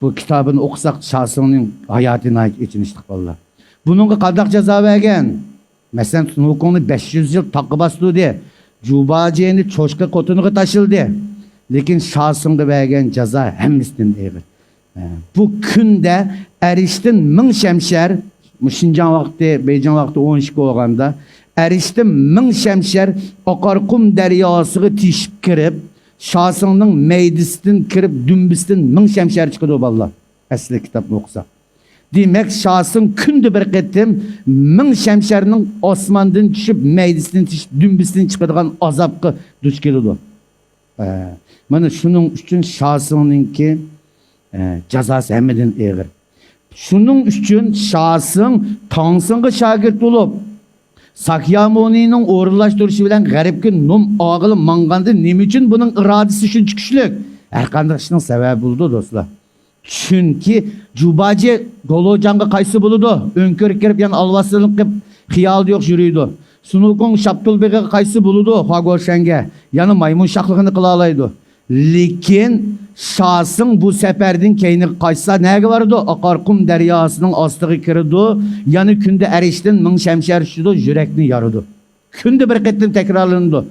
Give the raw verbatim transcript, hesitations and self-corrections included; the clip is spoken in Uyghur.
بۇ كىتابىنى ئوقۇساق، شاسىڭنىڭ ھاياتى ناھايىتى ئېچىنىشلىق، بالىلار. بۇنىڭغا قانداق جازا بەرگەن؟ مەسىلەن، سۇنۇكۇڭنى بەش يۈز يىل تاغقا باستۇردى. جۇباجيېنى چوشقا قوتۇنىغا تاشلىدى. لېكىن شاسىڭغا بەرگەن جازا ھەممىسىدىن ئېغىر. بۇ كۈندە ئەرشتىن مىڭ شەمشەر، شىنجاڭ ۋاقتى، بېيجىڭ ۋاقتى ئون ئىككى بولغاندا، ئەرشتىن مىڭ شەمشەر ئاقارقۇم دەرياسىغا تېشىپ كىرىپ، شاسىڭنىڭ مەيدىسىدىن كىرىپ، دۈمبىسىدىن مىڭ شەمشەر چىقىدۇ، بالىلار. ئەسلى كىتابنى ئوقۇساق. دېمەك، شاسىڭ كۈندە بىر قېتىم مىڭ شەمشەرنىڭ ئاسماندىن چۈشۈپ، مەيدىسىدىن تېشىپ، دۈمبىسىدىن چىقىدىغان ئازابقا دۇچ كېلىدۇ. ئە، مانا شۇنىڭ ئۈچۈن شاسىڭنىڭكى، ئە، جازاسى ھەممىدىن ئېغىر. شۇنىڭ ئۈچۈن شاسىڭ تاڭسىڭغا شاگىرت بولۇپ، ساكيامۇنىنىڭ ئورۇنلاشتۇرۇشى بىلەن غەربكە نوم ئالغىلى ماڭغاندا، نېمە ئۈچۈن بۇنىڭ ئىرادىسى شۇنچە كۈچلۈك؟ ھەر قانداق ئىشنىڭ سەۋەبى بولىدۇ، دوستلار. چۈنكى جۇباجى گولوجاڭغا قايتسا بولىدۇ، ئۆڭكۈرگە كىرىپ يەنە ئالۋاستىلىق قىلىپ، خىيالىدا يوق يۈرىدۇ. سۇنۇكۇڭ شاپتۇل بېغىغا قايتسا بولىدۇ، خۇاگوشەنگە يەنە مايمۇن شاھلىقىنى قىلالايدۇ. لېكىن شاسىڭ بۇ سەپەردىن كەينىگە قايتسا نەگە بارىدۇ؟ ئاقارقۇم دەرياسىنىڭ ئاستىغا كىرىدۇ، يەنە كۈندە ئەرشتىن مىڭ شەمشەر چۈشىدۇ، يۈرەكنى يارىدۇ. كۈندە بىر قېتىم تەكرارلىنىدۇ.